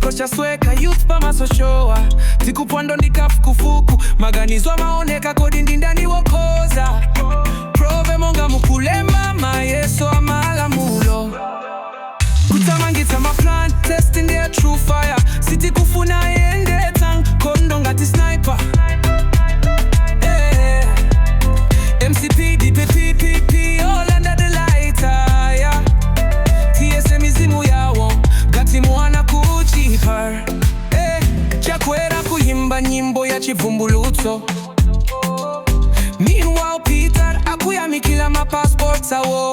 Chitukuko chasweka, youth pamaso showa. Tikupwando ndi kafukufuku, maganizo amaoneka, kodi ndi ndani wokhoza? Prove monga mukulemba mayeso amalamulo. Kutamangitsa maplan, testing their true fire. Sitikufuna yendetsa nkhondo ngati sniper. Eh. MCP, DPP, PP, all under the lighter, yeah. Tiyese mizimu yawo ngati mwana kuchipa. Eh, Chakwera kuimba nyimbo ya chivumbulutso. Meanwhile Peter akuyamikila mapassports awo.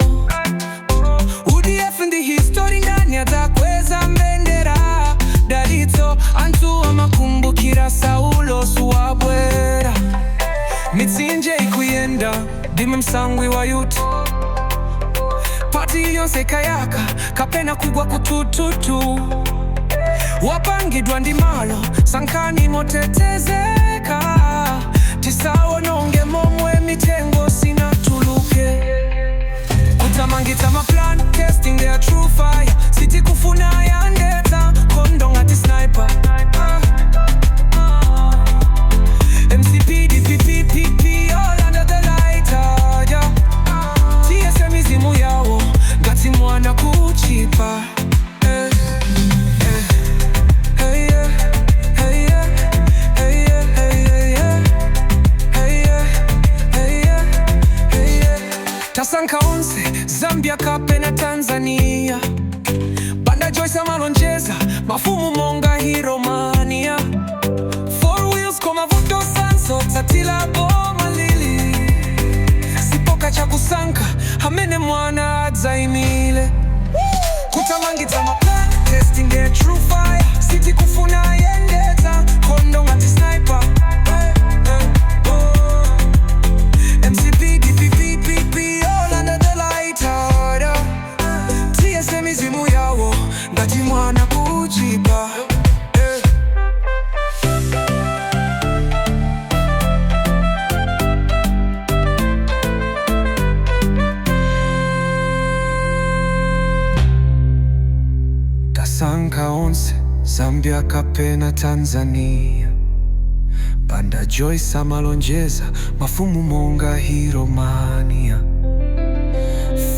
UDF ndi history, ndani atakweza mbendera? Dalitso, anthu amakumbukira Saulo suwabwera. Mitsinje ikuyenda ndime msangwi wa youth. Party yonse kayaka kapena kugwa kutututu. Wapangidwa ndi malo, sankhani motetezeka. Tisawononge momwe mitengo sinatuluke. Kutamangitsa maplan, testing their true fire. Sitikufuna yandetsa nkhondo ngati sniper. Ah, ah. MCP, DPP, PP, all under the lighter, yeah. Tiyese mizimu yawo ngati mwana kuchipa. Eh, eh. Hey, yeah. Hey, yeah. Hey, yeah. Hey, yeah, yeah. Hey, yeah. Hey, yeah. Hey, yeah. Tasankha onse, Zambia kapena Tanzania. Banda Joyce amalonjeza mafumu monga Hiromania. Four wheels koma vuto sanso tsatila boma lili. Sipoka chakusankha amene mwana adzaimile. Kutamangitsa maplan, testing their true fire. Sitikufuna yendetsa nkhondo ngati sniper. Eh, eh, oh. MCP, DPP, PP, all under the lighter. Tiyese mizimu yawo ngati mwana kuchipa. Eh. Tasankha onse, Zambia kapena Tanzania. Banda Joyce amalonjeza mafumu monga Hiromania.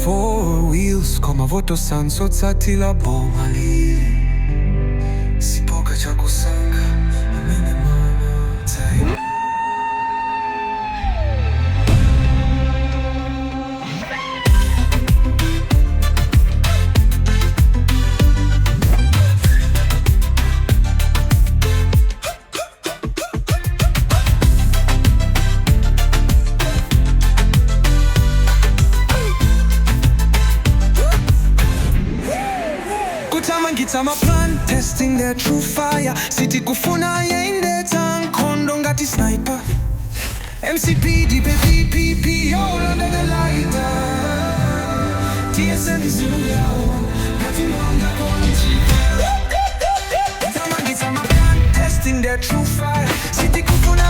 Four wheels koma voto sanso tsatila boma lili. Sipoka chakusankha amene mwana adzaimile. Kutamangitsa maplan, testing their true fire. Sitikufuna yendetsa nkhondo ngati sniper. MCP, DPP, PP, all under the lighter. Tiyese mizimu yawo ngati mwana kuchipa. Kutamangitsa maplan, testing their true fire. Sitikufuna.